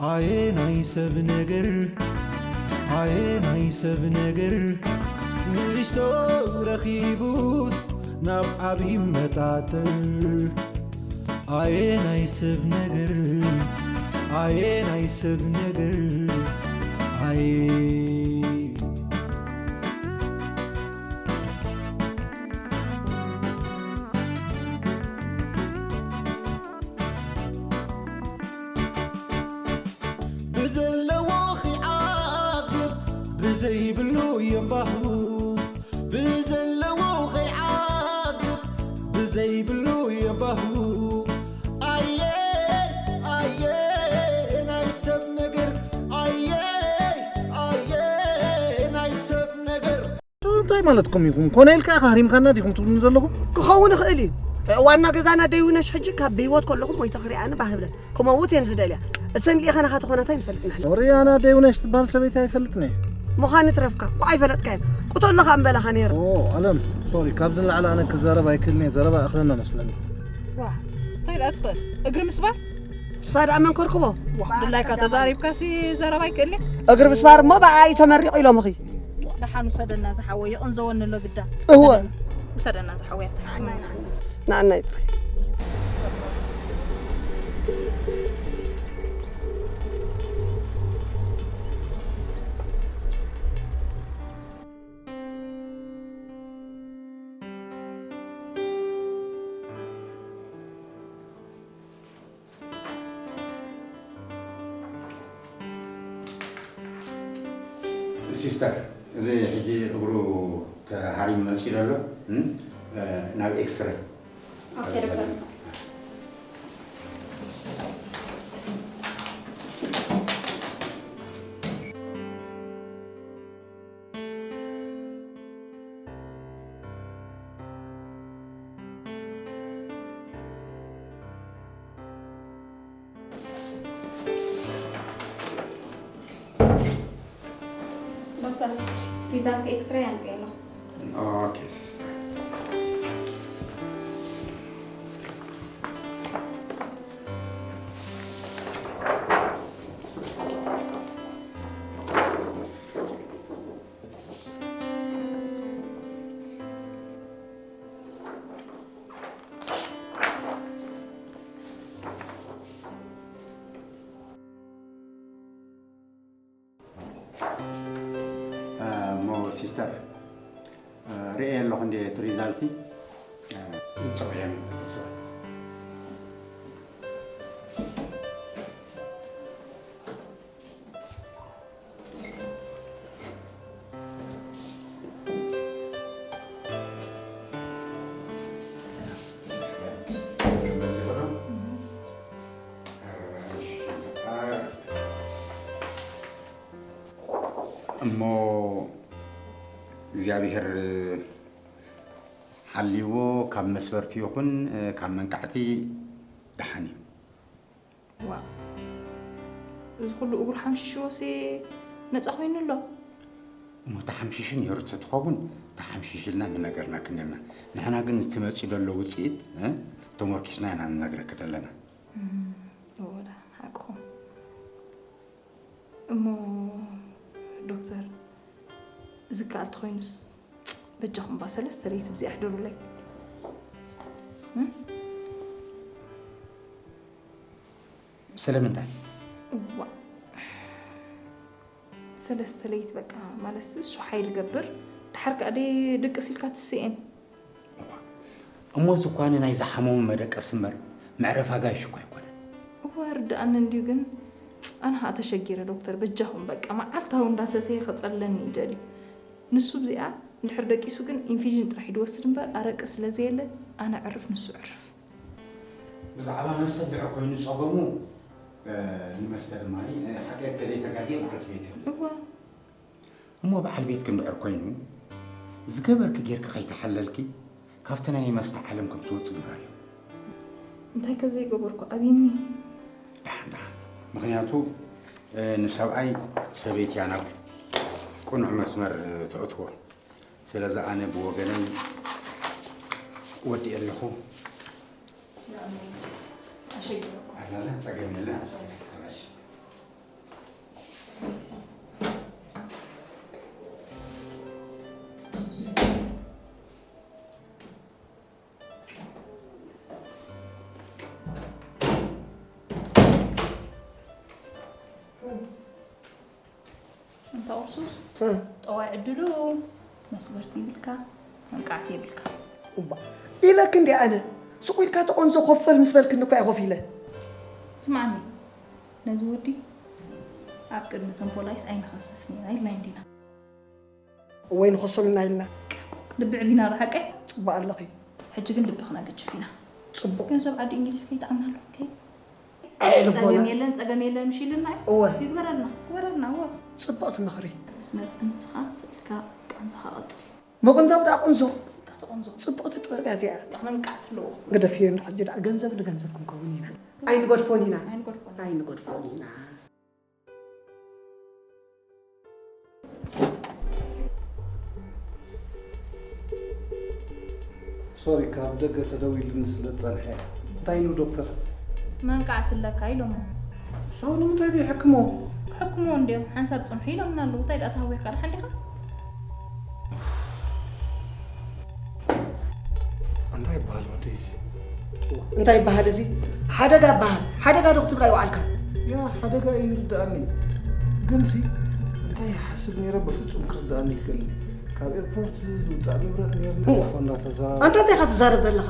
ኣየ ናይ ሰብ ነገር፣ ኣየ ናይ ሰብ ነገር፣ ንእሽቶ ረኺቡስ ናብ ዓብዪ መጣጥር። ኣየ ናይ ሰብ ነገር፣ ኣየ ናይ ሰብ ነገር፣ ኣየ። ብዘለዎ ኺዓግብ፣ ብዘይብሉ የንባህቡ። ብዘለዎ ኺዓግብ፣ ብዘይብሉ የንባህቡ። ኣየ፣ ኣየ፣ ናይ ሰብ ነገር፣ ኣየ፣ ኣየ፣ ናይ ሰብ ነገር። እንታይ ማለትኩም ኢኹም? ኮነ ኢልካ ኢኻ ሃሪምካና ዲኹም ትብሉኒ ዘለኹም? ክኸውን ይኽእል እዩ። ዋና ገዛና ደይውነሽ ሕጂ ካብ ብህይወት ከለኹም ወይ ተኽሪኣኒ ባህ ብለን ክመውት እየን ዝደልያ። እሰን ሊኤ ከነኻ ተኾናታ ይንፈልጥ ንሕና። ሶሪ፣ ኣና ደይውነሽ ትበሃል ሰበይቲ ኣይፈልጥን እየ። ምዃን ይትረፍካ፣ እኳ ኣይፈለጥካየን። ቁቶ ኣለኻ እምበለኻ ነይሩ። ኦ፣ ኣለም፣ ሶሪ፣ ካብዚ ንላዕሊ ኣነ ክዛረብ ኣይክእልን እየ። ዘረባ ኣኽለና መስለኒ። ዋ፣ እንታይ ደኣ ትኽእል? እግሪ ምስባር? ንሳ ደኣ መን ከርክቦ? ዋ፣ ድላይካ ተዛሪብካሲ ዘረባ ኣይክእልን እየ። እግሪ ምስባር እሞ ብኣይ ተመሪቑ ኢሎምኺ። ደሓን ውሰደና ዝሓወይ፣ ይቕንዘወኒ ኣሎ ግዳ። እወ። ውሰደና፣ ውሰደና ዝሓወይ፣ ኣብቲ ሕክምና። ንዓናይ ጥራይ። ሲስተር፣ እዚ ሕጂ እግሩ ተሃሪሙ መጺኡ ዘሎ፣ እም፣ እ፣ ናብ ኤክስሬ። ኦኬ፣ ዶክተር። ዶክተር፣ ሪዛልት ኤክስሬይ ኣምፅኤ ኣለኹ። ኦኬ ሲስተር። እሞ ሲስተር፣ ርእየ ኣለኹ እንዴ እቲ ሪዛልቲ። ጽቡቕ እዮም። እሞ እግዚኣብሔር ሓልይዎ ካብ መስበርቲ ይኹን ካብ መንቃዕቲ ደሓን እዩ። ዋእ፣ እዚ ኩሉ እግሩ ሓምሺሽዎሲ ነጻ ኮይኑ ኣሎ። እሞ ተሓምሺሹ ነይሩ ተትኸውን፣ ተሓምሺሹ ኢልና ምነገርናክን ነርና። ንሕና ግን እቲ መጺኡ ዘሎ ውጽኢት፣ እ፣ ተሞርኪስና ኢና ንነግረኪ ዘለና። እም፣ እወ፣ ሓቅኹም። እሞ ዶክተር፣ ዝከኣል ተኾይኑስ በጃኹም እባ ሰለስተ ለይቲ ብዚኣ ኣሕድሩለይ። እም? ስለምንታይ? እዋ። ሰለስተ ለይቲ በቃ፣ ማለትስ እሱ ሓይል ገብር፣ ድሓር ከኣ ደይ ድቅስ ኢልካ ትስኤን። እዋ። እሞ እዚ እኳ ንናይ ዝሓመሙ መደቀሲ እምበር፣ መዕረፊ ኣጋይሽ እኳ ኣይኮነን። እዋ፣ ርድኣኒ እንድዩ፣ ግን ኣነ ኸኣ ተሸጊረ ዶክተር፣ በጃኹም በቃ፣ መዓልታዊ እንዳሰተየ ከጸልለኒ እዩ ደልዩ። ንሱ ብዚኣ እንድሕር ደቂሱ ግን ኢንፊዥን ጥራሕ እዩ ድወስድ እምበር፣ ኣረቂ ስለ ዘየለ፣ ኣነ ዕርፍ ንሱ ዕርፍ። ብዛዕባ መስተ ድሕር ኮይኑ ጸገሙ፣ እ፣ ንመስተ ድማ፣ እ፣ ሓቂ ተለይ ተጋግየ ማለት ቤት እየ። እዋ። እሞ በዓል ቤትኪ እንድሕር ኮይኑ፣ ዝገበርኪ ጌርኪ ከይተሓለልኪ፣ ካብቲ ናይ መስተ ዓለም ከም ትወጽእ ግበርዮ። እንታይ ከ ዘይገበርኩ ኣብይኒ? ደሓን፣ ደሓን። ምኽንያቱ፣ እ፣ ንሰብኣይ ሰበይቲ እያ ናብ ቅኑዕ መስመር፣ እ፣ ተእትዎ። ስለዚ ኣነ ብወገነይ ወዲኤ ኣለኹ። ኣሸጊረኩም። ኣላላ ጸገም የለን። ተባሽ። ተቑርሱስ እ። ጠዋይ ዕድሉ መስበርቲ ይብልካ፣ መንቃዕቲ ይብልካ። እባ ኢለክ እንዲ ኣነ ሱቕ ኢልካ ተቆንዞ ኮፈል ምስ በልክኒ እኮ እየ ኮፍ ኢለ። ስማዕኒ፣ ነዚ ወዲ ኣብ ቅድሚ እቶም ፖላይስ ኣይንኸስስን ኢና ኢልና እንዲና። እወ ኣይንኸሶም ኢና ኢልና። ልቢ ዕቢና ዶ ሓቀይ? ጽቡቕ ኣለኺ። ሕጂ ግን ልቢ ክነግጅፍ ኢና። ጽቡቕ። ገንዘብ ዓዲ እንግሊዝ ከይጠዓምና ኣሎ። ኦኬ? ኣይ ልቦና። ጸገም የለን፣ ጸገም የለን፣ ምሽ ኢልና እዩ። እወ። ይግበረልና፣ ይግበረልና፣ እወ። ጽብቕቲ ምኽሪ። ስነ ጥበብ ንስኻ ስእልካ ቃንዛኻ ቀጽል። ምቕንዛው ደኣ ቅንዞ። በቃ ትቕንዞ። ጽብቕቲ ጥበብ እያ እዚኣ። በቃ መንቃዕቲ ኣለዎ። ግደፍዮ እንዶ ሕጂ ደኣ ገንዘብ ንገንዘብ ክንከውን ኢና። ኣይንገድፎን ኢና። ኣይንገድፎን ኢና። ኣይንገድፎን ኢና። ሶሪ፣ ካብ ደገ ተደዊሉኒ ስለ ዝጸንሐ። እንታይ ኢሉ ዶክተር? መንቃዕቲ ኣለካ ኢሎሞ። ሶ ንምንታይ ደይሕክሞ? ክሕክምዎ እንድዮም፣ ሓንሳብ ጽንሑ ኢሎምና ኣለዉ። እንታይ ደኣ ተሃዊኽካ ደሓን ዲኻ? እንታይ ይበሃል ወደይ እዚ? እንታይ ይበሃል እዚ? ሓደጋ ይበሃል። ሓደጋ ዶ ክትብል ኣይወዓልካን? ያ፣ ሓደጋ እዩ ይርድኣኒ። ግንሲ እንታይ ይሓስብ ነይረ ብፍጹም ክርድኣኒ ይክእልኒ። ካብ ኤርፖርት ዝውጻእ ንብረት ነይርኒ እወ። ፎንዳ ተዛራቢ። ኣንታ እንታይ ኢኻ ትዛረብ ዘለኻ?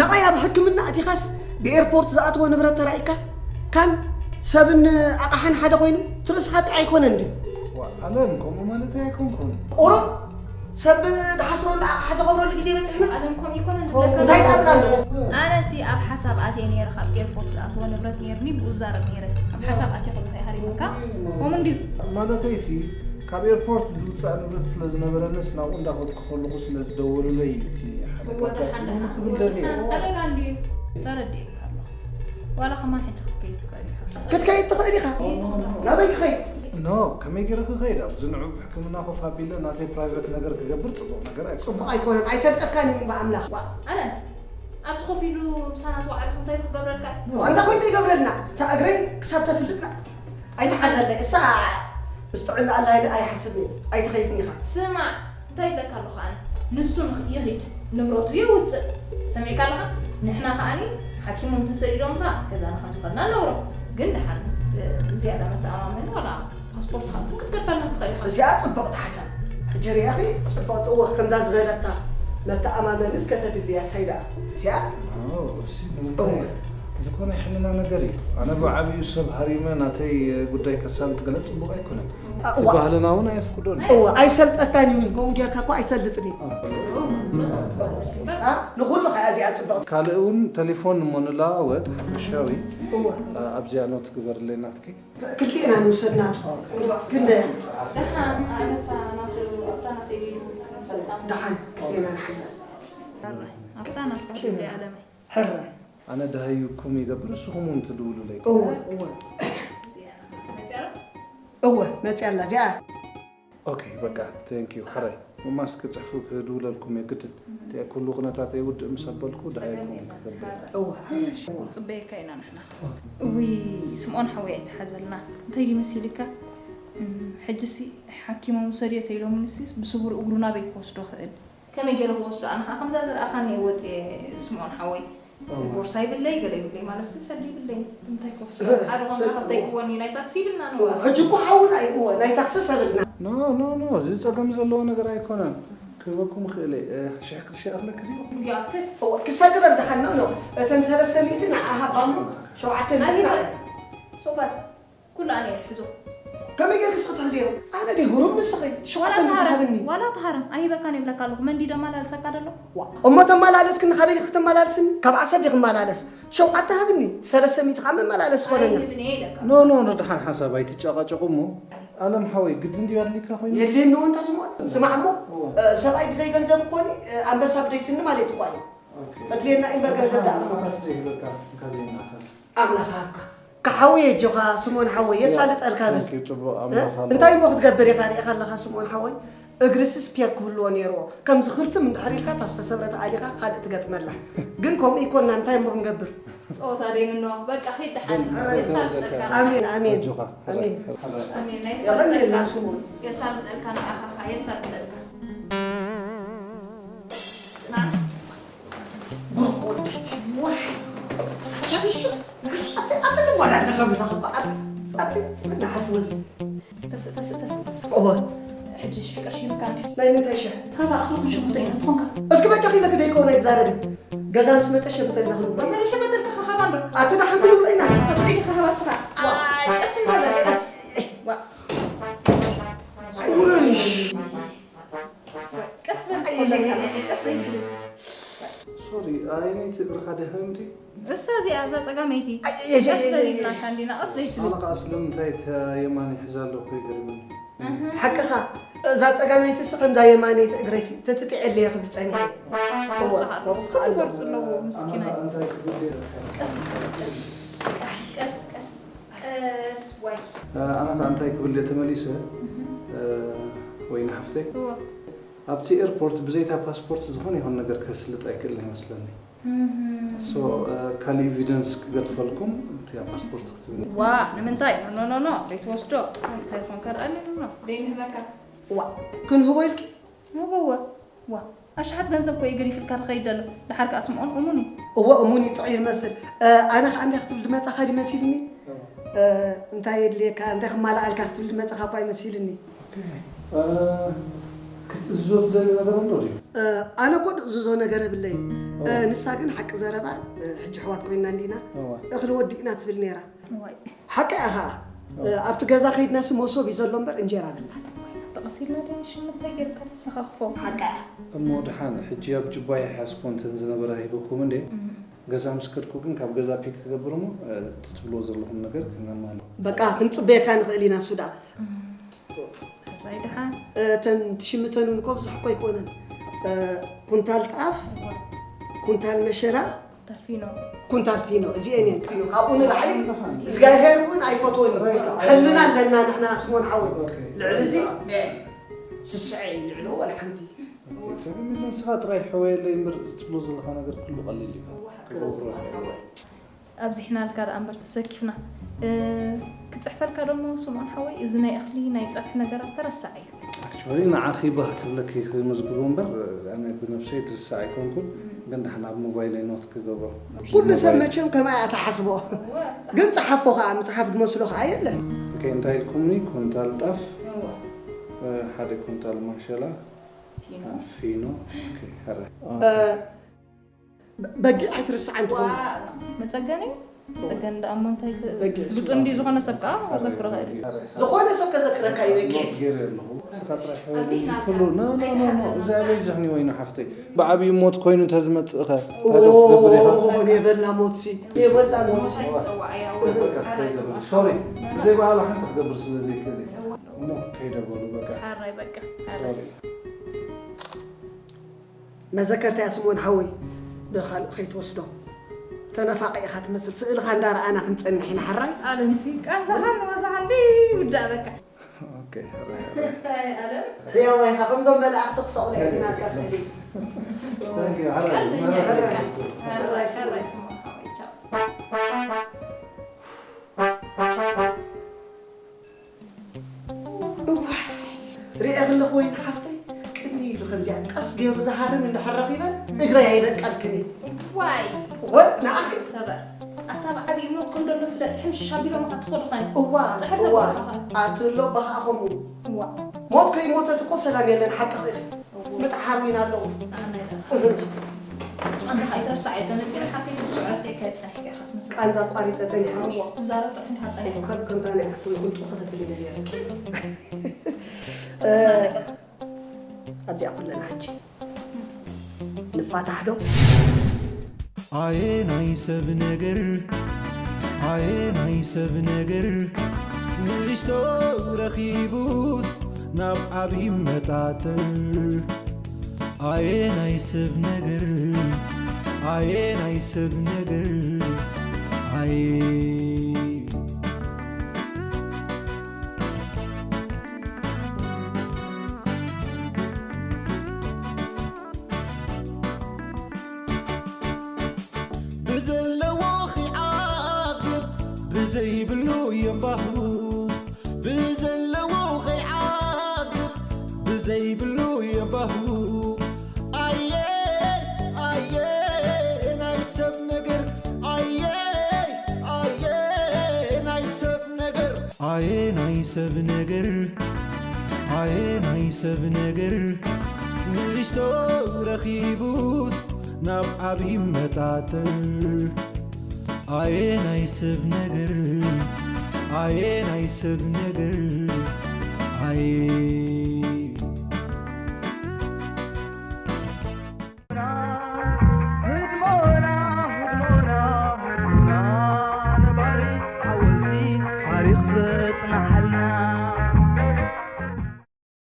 ንዓይ ኣብ ሕክምና ኣቲኻስ ብኤርፖርት ዝኣተወ ንብረት ተራኢካ? ካን ሰብን ኣቕሓን ሓደ ኮይኑ? ትርእስኻ ጥዑይ ኣይኮነን ድዩ? ዋ፣ ኣለም፣ ከምኡ ማለተይ ኣይኮንኩን። ቁሩብ ሰብ ድሓስረሉ ኣቕሓ ዘኸብረሉ ግዜ በጺሕና? ኣለም፣ ከምኡ ኣይኮነን ከምኡ ዝብለካ እንታይ ኣለኹ። ዳርካ ኣለኹ? ኣነሲ ኣብ ሓሳብ ኣትየ ነይረ ካብ ኤርፖርት ዝኣተወ ንብረት ነይርኒ፣ ብኡ ዝዛረብ ነይረ። ኣብ ሓሳብ ኣትየ ከለኹ እየ ሃሪመካ። ከምኡ እንድዩ። ማለተይሲ፣ ካብ ኤርፖርት ዝውጻእ ንብረት ስለ ዝነበረንስ ናብኡ እንዳኸድኩ ከለኹ ስለ ዝደወሉለይ እዩ እቲ ሓደጋ እወ፣ ደሓን፣ ኣጋጢሙኒ ደሓን። ክብል እወ፣ ደልየ። ደሓን። ሓደጋ እንድዩ። ተረዲኤካ ኣለኹ። ዋላ ከማን ሕጂ ክትከይድ ትኽእል ኢኻ። ክትከይድ ትኽእል ኢኻ? ናበይ ክኸይድ? ኖ፣ ከመይ ገይረ ክኸይድ? ኣብዚ ንዑ ብሕክምና ኮፍ ኣቢለ ናተይ ፕራይቨት ነገር ክገብር ጽቡቕ ነገር ኣይኮነን። ጽቡቕ ኣይኮነን። ኣይሰልጠካን እዩ ብኣምላኽ። ዋ፣ ኣነ ኣብዚ ኮፍ ኢሉ ምሳና ተዋዕልኩ እንታይ ክገብረልካ? ዋላ እንታይ ኮይኑ ይገብረልና? እታ እግረይ ክሳብ ተፍልጥና ኣይትሓዘለይ። እሳ ምስ ጥዕና ኣላ ኢለ ኣይሓስብን እየ። ኣይትኸይድን ኢኻ። ስማዕ፣ እንታይ ይብለካ ኣለኹ ኣነ? ንሱ ንኽ-፣ ይኺድ፣ ንብረቱ የውጽእ። ሰሚዕካ ኣለኻ? ንሕና ከኣኒ ሓኪሞም ተሰዲዶምኻ ገዛና ከም ዝኸድና ንነግሮ። ግን ደሓን፣ እ፣ ዝያዳ መተኣማመኒ ዋላ ፓስፖርት ካልኩ ክትገድፈልና ክትኽእል ኢኻ። እዚኣ ጽብቕቲ ሓሳብ። ሕጂ ርኢኺ? ጽብቕቲ፣ እወ፣ ከምዛ ዝበለታ መተኣማመኒ እስከ ተድልያ፣ እንታይ ደኣ? እዚኣ? ኦ፣ እሲ ንምንታይ? እወ። እዚ እኮ ናይ ሕልና ነገር እዩ። ኣነ ብዓብዩ ሰብ ሃሪመ ናተይ ጉዳይ ከሳልጥ ገለ ጽቡቕ ኣይኮነን። እ፣ እቲ እዋ። ባህልና እውን ኣየፍቅዶን። እወ፣ ኣይሰልጠካን እዩ፣ ከምኡ ጌርካ እኮ ኣይሰልጥን እዩ። እ። እ፣ ንኹሉ ከኣ እዚኣ ጽብቕቲ። ካልእ እውን ቴሌፎን እሞ ንለዋወጥ ሓፈሻዊ። እወ። እ፣ ኣብዚኣ ኖት ግበርለይ ናትኪ። ክልቲኤና ንውሰድ ናቱ። ግን ደ-፣ ደሓን፣ ኣነታ ናቱ፣ ኣብታ ናተይ ኢሉ ይፈልጣ። ደሓን፣ ክልቲኤና ንሓዛ። ኣፍታ ናትካ ክልቲኤና። ጉዳይ ኣለመይ። ሕራይ። ኣነ ደሃዩኩም ይገብር፣ ንስኹም እውን ትድውሉለይ። እወ፣ እወ። እዚኣ መጽያ ዶ? እወ፣ መጽያ ኣላ እዚኣ። ኦኬ፣ በቃ፣ ቴንክ ዩ። ሕራይ። ማስክ ጽሕፉ ክድውለልኩም እየ ግድን። እም። እቲ ኩሉ ኩነታተይ ውድእ ምስ ኣበልኩ ጸገም ደሃይኩም የለን። ክገብር። እወ፣ ሕራይ። ጽበየካ ኢና ንሕና። እውይ፣ ስምኦን ሓወይ ኣይትሓዘልና። እንታይ ድዩ መሲልካ? እም፣ ሕጂሲ ሓኪሞም ውሰድዮ ተኢሎምኒሲ ብስውር እግሩ ናበይ ክወስዶ ክእል? ከመይ ገይረ ክወስዶ? ኣነ ኸዓ ከምዛ ዝረኣኻኒ እየ ወፅየ፣ ስምኦን ሓወይ። እወ። ቦርሳ ይብለይ፣ ገለ ይብለይ ማለትሲ ሰዲ ይብለይ። እንታይ ክወስዶ? እህ፣ ሓደ ኾንካ ሰብ፣ ክልተ እወ። ይክወኒ፣ ናይ ታክሲ ይብልና እወ፣ ንዋ። ሕጂ እኮ ሓውና እዩ፣ እወ፣ ናይ ታክሲ ሰብልና። ኖ፣ ኖ፣ ኖ፣ እዚ ፀገም ዘለዎ ነገር ኣይኮነን። ክህበኩም ይኽእል እየ። እ፣ ሽሕ ቅርሺ ይኣኽለኪ ድዩ? ይኣክል። እወ፣ ክሳብ ግበር ደሓን፣ ኖ፣ ኖ። እተን ሰለስተ ሚእቲ ንዓኻ ሃባሞ፣ ሸውዓተ ሚእቲ ኣይበል። ንዓይ። ሱቕ በል። ኩሉ ኣነ እየ ዝሕዞ። ከመይ ጌርክስ ክትሕዝዮ? ኣነ ድየ ህሩም ንስኺ? ዋላ ሸውዓተ ሚእቲ ተሃረም፣ ሃብኒ። ዋላ ተሃረም፣ ኣይህበካን ይብለካ ኣለኹ። መን ድዩ ደማላልሰካ ደሎ? ዋ፣ እሞ ተመላለስክኒ ካበይ ዲኺ ክትመላለስኒ? ካብ ዓሰብ ዲኺ እመላለስ። ሸውዓተ ሃብኒ፣ ሰለስተ ሚእቲ ካብ መመላለስ ዝኾነና። ኣይህብን እየ ኢለካ። ኖ፣ ኖ፣ ኖ፣ ደሓን ሓሳብ ኣይትጨቃጨቁ እሞ። ኣለም ሓወይ፣ ግድን ድዩ ኣድልዩካ ኮይኑ? የድልየኒ እውን ተስምዖ። ስማዕ እሞ፣ እወ። እ፣ ሰብኣይ ብዘይ ገንዘብ እኮኒ፣ እ፣ ኣንበሳ ብደይ ስኒ ማለት እኳ እዩ። ኦኬ። ከድልየና እምበር ገንዘብ ደኣ እሞ። ኣኻስ ዘይህበካ እንካ ዘይናካ። ኣምላኽ ሃብካ። ክሓውየ ኣጆኻ ስምኦን ሓወይ፣ የሳልጠልካ በል። ቴንክ ዩ፣ ጽቡቕ፣ እ? ኣምላኽ ኣሎ። እንታይ እሞ ክትገብር ኢኻ ርኢኻ ኣለኻ ስምኦን ሓወይ? እግርሲ ስፔር ክህልዎ ነይርዎ። ከምዚ ክርትም እንድሕር ኢልካ እታ ዝተሰብረት ኣሊኻ ካልእ ትገጥመላ። ግን ከምኡ ኣይኮንና፣ እንታይ እሞ ክንገብር? ጸወታ ደይምኖ፣ በቃ ኺድ ደሓን። በል፣ የሳልጠልካ። ኣሜን፣ ኣሜን። ኣጆኻ። ኣሜን። ኣሜን። ናይ የቐንየልና የሳልጠልካ። ስምኦን። የሳልጠልካ፣ ንዓኻ ኸኣ የሳልጠልካ። ጽናሕ። ብሩኽ ወዲ። ዋይ። ኣቲ፣ ኣቲ፣ ኣቲ፣ ንዋላ ዘረብ ዘኸባ። ኣቲ፣ ኣቲ፣ መናሓስ ወዚ። ተስ-፣ ተስ-፣ ተስ-፣ እወ። ሕጂ ሽሕ ቅርሺ ይህበካ እንዲ። ናይ ምንታይ ሽሕ? ሃባ ኣኽሊ ክንሽጉርቶ ኢና ትኾንካ። እስኪ በጃኺ ኢለኪ ደይኮነ ይዛረብ። ገዛ ምስ መጸ ሸምተልና ክንብል። ወይዘሮ ሸመተልካ ኸኻባ እንዶ። ኣቲ ንሓንቲ ንብሎ ኢና። ኣጽዒዲ ኸሃባ ስኻ። ቀስ ይበለ ቀስ። ዋ። ቀስ በል። ቀስ ዘይትብል። ሶሪ፣ ኣይነይቲ እግርኻ ደኸምቲ? እሳ እዚኣ እዛ ጸጋመይቲ። ኣየየየ። ቀስ በል ይብላካ እንዲና ቀስ ዘይትብል። ኣነ ኸዓ ስለምንታይ እታ የማን ይሕዛ ኣለኹ ይገርመኒ። ሓቅኻ እዛ ጸጋመይቲ ሲ ከምዛ የማነይቲ እግረይሲ ተትጥዕልየ ክብል ጸኒሐ። ወጽኻ ኣለኹ። ክሉ ጎርጽ ኣለዎ ምስኪናይ። ኣነ እንታይ ክብል እየ? ቀስ እስከ ቀስ ቀስ ቀስ ቀስ ቀስ ዋይ። ኣነ ኸዓ እንታይ ክብል እየ ተመሊሰ? ወይኒ ሓፍተይ እዎ ኣብቲ ኤርፖርት ብዘይታ ፓስፖርት ዝኾነ ይኹን ነገር ከስልጥ ኣይክእልን ይመስለኒ። ሶ ካልእ ኤቪደንስ ክገድፈልኩም እቲኣ ፓስፖርት ክትብል ዋ ንምንታይ ኖ ኖ ኖ ዘይትወስዶ እንታይ ኾን ከርአኒ ኖ ዘይንህበካ ዋ ክንህቦ ኢልኪ? ንህበወ ዋ ኣሽሓት ገንዘብ ኮ ይግር ይፍልካ ትኸይድ ደሎ ድሓር ከኣ ስምዖን እሙን እዩ እወ እሙን እዩ ጥዑይ ይመስል። ኣነ ከዓ እንታይ ክትብል ድመፃኻ ድመሲልኒ? እንታይ የድልየካ እንታይ ክማላኣልካ ክትብል ድመፃኻ እኳ ይመሲልኒ። ክትእዝዞ ትደሊ ነገር ኣሎ ድዩ? ኣነ እኮ ድእዝዞ ነገር የብለይን። ንሳ ግን ሓቂ ዘረባ ሕጂ ኣሕዋት ኮይንና እንዲና እወ። እኽሊ ወዲእና ትብል ነይራ። ዋይ ሓቂ እያ ከዓ ኣብቲ ገዛ ከይድናሲ መሶብ እዩ ዘሎ እምበር እንጀራ ብላ። ተቐሲልና ደ ሽምንታይ ጌርካ ተሰኻኽፎ ሓቂ እያ። እሞ ድሓን ሕጂ ኣብ ጅባ ይሓዝኮ እንተን ዝነበረ ሂበኩም እንዴ? ገዛ ምስ ከድኩ ግን ካብ ገዛ ፒክ ክገብር እሞ እቲ ትብልዎ ዘለኹም ነገር ክነማሉ በቃ ክንፅበየካ ንኽእል ኢና እሱ ደኣ። ሕራይ ድሓን እተን ትሽምተን እውን እኮ ብዙሕ እኮ ኣይኮነን። ኩንታል ጣፍ፣ ኩንታል መሸላ፣ ተፊኖ ኩንታል ፊኖ እዚአን እየን ፊኖ ካብኡ ንላዕሊ እግዚኣብሄር እውን ኣይፈትዎን እዩ። ሕልና ኣለና ንሕና ስሞን ሓወይ ልዕሊ እዚ ስስዐ እዩ ልዕሊ ወላ ሓንቲ ንስኻ ጥራይ ሕወየለይ እምበር ትብሎ ዘለኻ ነገር ኩሉ ቀሊል እዩ። ኣብዚሕናልካ ደኣ እምበር ተሰኪፍና ክፅሕፈልካ ደሞ ስምኦን ሓወይ እዚ ናይ እኽሊ ናይ ፀብሒ ነገራት ተረሳዕ እዩ። ኣክቹዋሊ ንዓኺ ባህ ክብለኪ ክምዝግቦ እምበር ኣነ ብነብሰይ ድርሳዕ ኣይኮንኩን። ግን ድሓን ኣብ ሞባይለይ ኖት ክገብሮ ኩሉ ሰብ መቸም ከማይ ኣተሓስቦ ግን ፀሓፎ ከዓ ምፅሓፍ ድመስሎ ከዓ የለን። ኦኬ እንታይ ኢልኩምኒ ኩንታል ጣፍ ሓደ ኩንታል ማሸላ ፊኖ ኦኬ፣ ሕራይ በጊዕ ኣይትርስዓን ትኸውን። መፀገን እዩ መፀገን ደኣ እሞ እንታይ ክ- በጊዕ ብጥንዲ ዝኾነ ሰብ ከዓ ከዘክሮ ኽእል እዩ። ዝኾነ ሰብ ከዘክረካ እዩ በጊዕስ። ገይረ ኣለኹ ንስኻ ጥራሕ ሕዚ ኩሉ ኖ ኖ ኖ ኖ እዚ ኣበይ ዝሕኒ ወይኑ ሓፍተይ ብዓብዩ ሞት ኮይኑ እንተዝመፅእ ኸ እንታይ ዶ ክትገብር ኢኻ? ኔበላ ሞትሲ ኔበላ ሞትሲ ሞት ኣይትፀዋዕ እያ ሶሪ ብዘይ በዓሉ ሓንቲ ክገብር ስለ ዘይክእል እዩ እሞ ከይደ በሉ በቃ ሓራይ በቃ ሶሪ መዘከርታ እያ ስምኦን ሓወይ ብኻልእ ከይትወስዶ ተነፋቒ ኢኻ ትመስል ስእልኻ እንዳረኣና ክንፀንሕ ኢና ሓራይ ኣለምሲ ቃንዛኻን ንዋዛኻን ዲ ውዳእ በቃ ኦኬ ሕራይ ሕራይ ኣለም ሕያዋይ ኢኻ ከምዞም መላእኽቲ ክሰቑሉ እየ ዝናትካ ስእሊ Thank you. ሕራይ ቀልደኛ ሕራይ በቃ ሕራይ ሕራይ ሕራይ ስምኦን ሓወይ ቻው እዋይ ሪኤ ከለኹ ወይ ዝሓፍተይ ቅድሚ ኢሉ ከምዚኣ ቀስ ገይሩ ዝሃርም እንድሕር ረኺበ እግረይ ኣይበቀልክን እዩ ዋይ ወ ንዓኺ ሰበር ኣታ ብዓብዪ ሞት ከም ደሎ ፍለጥ ሕምሽሽ ኣቢሎምኻ ትኸዱ ኸን እዋ ጥሕር እዋ ተብልካ ኸን ኣቲ ኣሎ ባኻ ከምኡ እዋ ሞት ከይሞተት እኮ ሰላም የለን ሓቂ ኺ ምጥሓር ኢና ኣለዉ ቃንዛኻ ኣይትረሳዕ እየ ተመፂኡ ሓቂ ትስዖ ስዒ ከፀኒሕካ ኢኻስ ምስ ቃንዛ ኣቋሪፀ ፀኒሐ እዎ ትዛረብ ጥራሕ እንዲኻ ፀኒሕካ ከም ከምታ ናይ ዓርኩ ይኹን ጥኹ ተብል ደልያ ኣብዚኣ ኩለና ሕጂ ንፋታሕ ዶ ኣየ ናይ ሰብ ነገር ኣየ ናይ ሰብ ነገር ንእሽቶ ረኺቡስ ናብ ዓብዪ መጣጥር ኣየ ናይ ሰብ ነገር ኣየ ናይ ሰብ ነገር ኣየ ብዘለዎ ኺዓግብ ብዘይብሉ የንባህቡ ብዘለዎ ኺዓግብ ብዘይብሉ የንባህቡ ኣየ ኣየ ናይ ሰብ ነገር ኣየ ኣየ ናይ ሰብ ነገር ኣየ ናይ ሰብ ነገር ኣየ ናይ ሰብ ነገር ንእሽቶ ረኺቡስ ናብ ዓብዪ መጣጥር። ኣየ ናይ ሰብ ነገር ኣየ ናይ ሰብ ነገር ኣየ